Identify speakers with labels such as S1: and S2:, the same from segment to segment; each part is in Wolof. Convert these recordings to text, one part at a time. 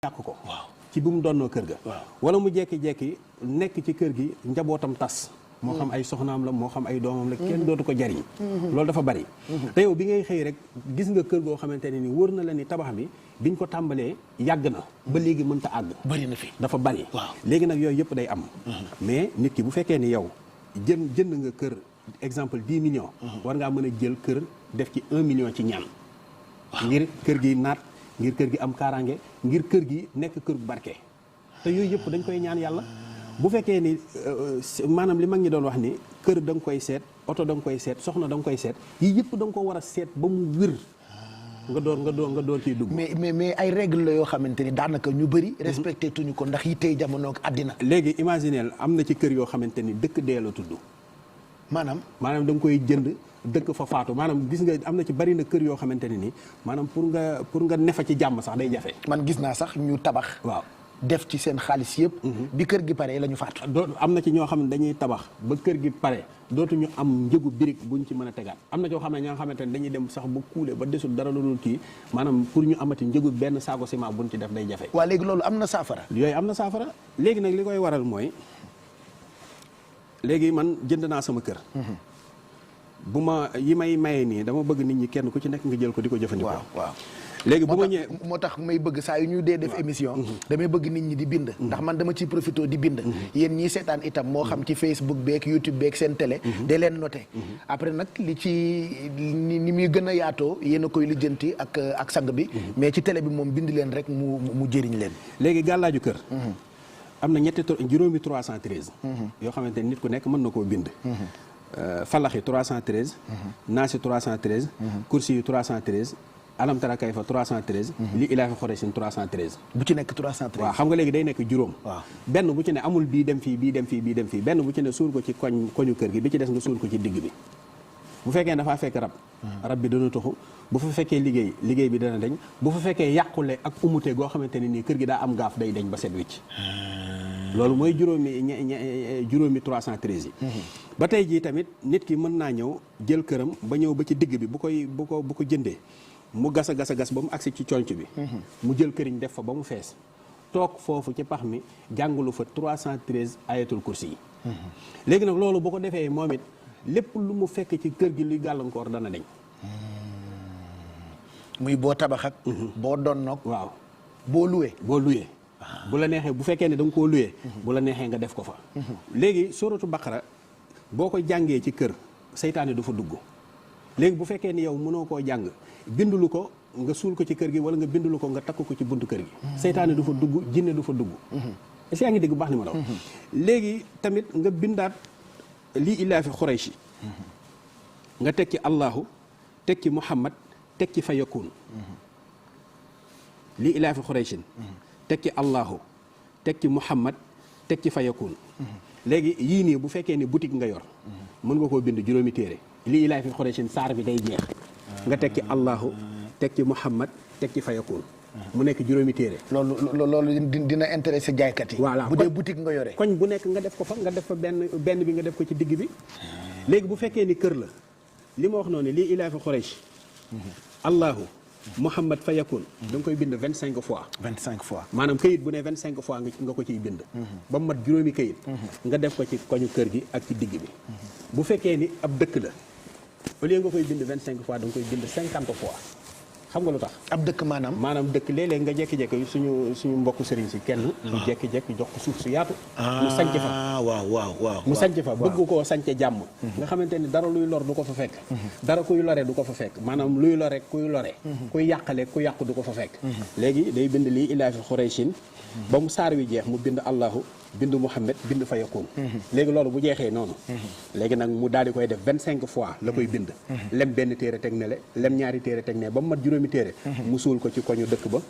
S1: ñàkk ko ci bi mu doonnoo kër ga wala mu jekki-jekki nekk ci kër gi njabootam tas moo xam ay soxnaam la moo xam ay doomam la kenn dootu ko jariñ loolu dafa bari te yow bi ngay xëy rek gis nga kër goo xamante ne ni wóor na la ni tabax bi biñ ko tàmbalee yàgg na ba léegi mënta àgg
S2: bari na fi
S1: dafa bari léegi nag yooyu yëpp day am mais nit ki bu fekkee ni yow jënd nga kër exemple 10 millions war ngaa mën a jël kër def ci 1 million ci ñaan ngir kër gi naat ngir kër gi am kaaraange ngir kër gi nekk kër gu barke te yooyu yëpp dañ koy ñaan yàlla bu fekkee ni maanaam li mag ñi doon wax ni kër da nga koy seet oto da nga koy seet soxna da nga koy seet yii yëpp da nga ko war a seet ba mu wér nga door ciy dugg.
S2: mais ay règle la yoo xamante ni daanaka ñu bëri. respecté tuñu ko ndax yi tey jamono ak àddina.
S1: léegi imagineel am na ci kër yoo xamante ni dëkk dee la tudd.
S2: maanaam
S1: da nga koy jënd dëkk fa faatu maanaam gis nga am na ci bari na kër yoo xamante ne ni maanaam pour nga nefa ci jàmm sax day jafe.
S2: man gis naa sax ñu tabax.
S1: waaw
S2: def ci seen xaalis yëpp. bi kër gi pare la ñu faatu.
S1: am na ci ñoo xam ne dañuy tabax ba kër gi pare dootuñu am njëgu birig buñ ci mën a tegaat am na ñoo xam ne ñoo xamante ne dañuy dem sax ba kuule ba desul dara lu dul kii maanaam pour ñu amati njëgu benn saako ciment buñ ci def day jafe.
S2: waa léegi loolu am na saafara.
S1: yooyu am na saafara léegi nag li koy waral mooy léegi man jënd naa sama kër. bu ma yi may maye nii dama bëgg nit ñi kenn ku ci nekk nga jël ko di ko jëfandikoo.
S2: waaw
S1: léegi bu ma ñëwee
S2: moo tax may bëgg saa yu ñu dee def émission. damay bëgg nit ñi di bind. ndax man dama ciy profité di bind. yéen ñii seetaan itam moo xam ci Facebook beeg YouTube beeg seen télé. de leen noté. après nag li ci ni muy gën a yaatoo yéen a koy lijjanti ak sang bi. mais ci télé bi moom bind leen rek mu jëriñ leen.
S1: léegi gàllaaju kër. am na juróomi 313. yoo xamante ni nit ku nekk mën na koo bind. Falaxi 313. Naasi 313. Kursi yu 313. Alam tara kayfa 313. li ilaafi Xuraysin 313.
S2: bu ci nekk 313.
S1: waaw xam nga léegi day nekk juróom.
S2: waaw
S1: benn bu ci ne amul bii dem fii bii dem fii bii dem fii benn bu ci ne suul ko ci koñu kër gi bi ci des nga suul ko ci digg bi. bu fekkee dafaa fekk rab bi dana tuxu bu fa fekkee liggéey bi dana deñ bu fa fekkee yàqule ak umute goo xamante ne nii kër gi daa am gaaf day deñ ba set wicc. loolu mooy juróomi 313 yi. ba tey jii tamit nit ki mën naa ñëw jël këram ba ñëw ba ci digg bi bu ko jëndee mu gas a gas ba mu agsi ci conc bi. mu jël këriñ def fa ba mu fees toog foofu ci pax mi jàngalu fa 313 ayatul kursi yi. léegi nag loolu bu ko defee moom it lépp lu mu fekk ci kër gi luy gàllankoor dana deñ.
S2: muy boo tabax ak. boo donnoog.
S1: waaw
S2: boo luwee.
S1: bu la neexee bu fekkee ne da nga koo luyee bu la neexee nga def ko fa. léegi suratu baqara boo ko jàngee ci kër seytaane du fa dugg léegi bu fekkee ni yow mënoo koo jàng bindulu ko nga suul ko ci kër gi wala nga bindulu ko nga takk ko ci buntu kër gi. seytaane du fa dugg jinne du fa dugg. est-ce que yaa ngi dégg bu baax ni ma la wax. léegi tamit nga bindaat lii ilaafi Xurayshi nga teg ci Allahu teg ci Muhammad teg ci fayakun. lii ilaafi Xurayshin teg ci Allahu teg ci Muhammad teg ci fayakun. léegi yii nii bu fekkee ni boutique nga yor mën nga koo bind juróomi téere lii ilaafi Xuraysin saar bi day jeex nga teg ci Allahu teg ci Muhammad teg ci fayakun mu nekk juróomi téere.
S2: loolu dina intéressé jaaykat yi.
S1: voilà
S2: bu dee boutique nga yore.
S1: koñ bu nekk nga def ko fa nga def fa benn bi nga def ko ci digg bi. léegi bu fekkee ni kër la li ma wax noonu lii ilaafi Xuraysh Allahu Muhammad fayakun da nga koy bind 25 fois.
S2: 25 fois
S1: maanaam këyit bu ne 25 fois nga ko ciy bind. ba mu mat juróomi këyit. nga def ko ci koñu kër gi ak ci digg bi. bu fekkee ni ab dëkk la au lieu nga koy bind 25 fois da nga koy bind 50 fois. xam nga lu tax.
S2: ab dëkk
S1: maanaam dëkk léeg-léeg nga jékki-jékki suñu mbokku sëriñ si kenn. mu jékki-jékki jox ko suuf su yaatu. mu sanc fa
S2: waaw
S1: mu sanc fa bëgg koo sance jàmm. nga xamante ni dara luy lor du ko fa fekk. dara kuy lore du ko fa fekk maanaam luy lore kuy lore. kuy yàqale ku yàqu du ko fa fekk. léegi day bind lii ilaafi Xuraysin ba mu saar wi jeex mu bind Allahu bind Muhammad bind fayakun. léegi loolu bu jeexee noonu. léegi nag mu daal di koy def 25 fois la koy bind. lem benn téere teg ne le lem ñaari téere teg ne ba mu mat juróomi téere. mu suul ko ci koñu dëkk ba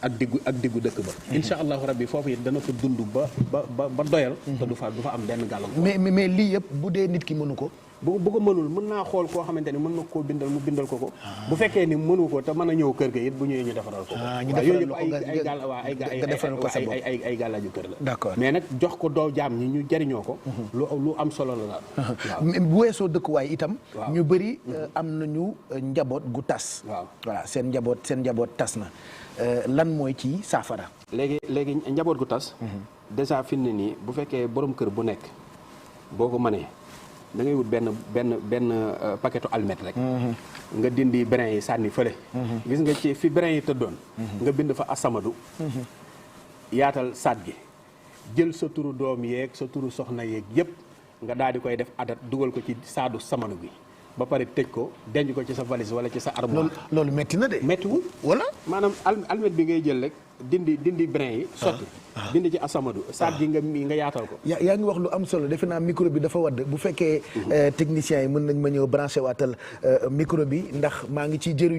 S1: ak diggu dëkk ba. incha allahu rabbi foofu it dana fa dund ba doyal. te du fa am benn gàllankoor.
S2: mais lii yëpp bu dee nit ki mënu ko.
S1: bu ko mënul mën naa xool koo xamante ni mën na koo bindal mu bindal ko ko. bu fekkee ni mënu ko te mën a ñëw kër ga it bu ñëwee ñu defaral ko.
S2: ñu defaral ko
S1: ay gàllaaju kër la.
S2: d'accord
S1: mais nag jox ko doo jaam ñi ñu jariñoo ko. lu am solo la daal.
S2: waaw bu weesoo dëkkuwaay itam. ñu bëri am nañu njaboot gu tas.
S1: waaw
S2: voilà seen njaboot tas na. lan mooy ci saafara.
S1: léegi njaboot gu tas. déjà fi mu ne nii bu fekkee borom kër bu nekk boo ko mënee da ngay wut benn paquetu almet rek. nga dindi brin yi sànni fële. gis nga ci fi brin yi tëddoon. nga bind fa asamadu. yaatal saat gi jël sa turu doom yeeg sa turu soxna yeeg yëpp nga daal di koy def adat dugal ko ci saadu samanu bi ba pare tëj ko denc ko ci sa valise wala ci sa armoire.
S2: loolu metti na de.
S1: mettiwul
S2: wala
S1: maanaam almet bi ngay jël rek dindi brin yi. sotti dindi ci asamadu saat gi nga yaatal ko.
S2: yaa ngi wax lu am solo defe naa micro bi dafa wadd bu fekkee techniciens yi mën nañ ma ñëw branché waatal micro bi ndax maa ngi ciy jëriñ.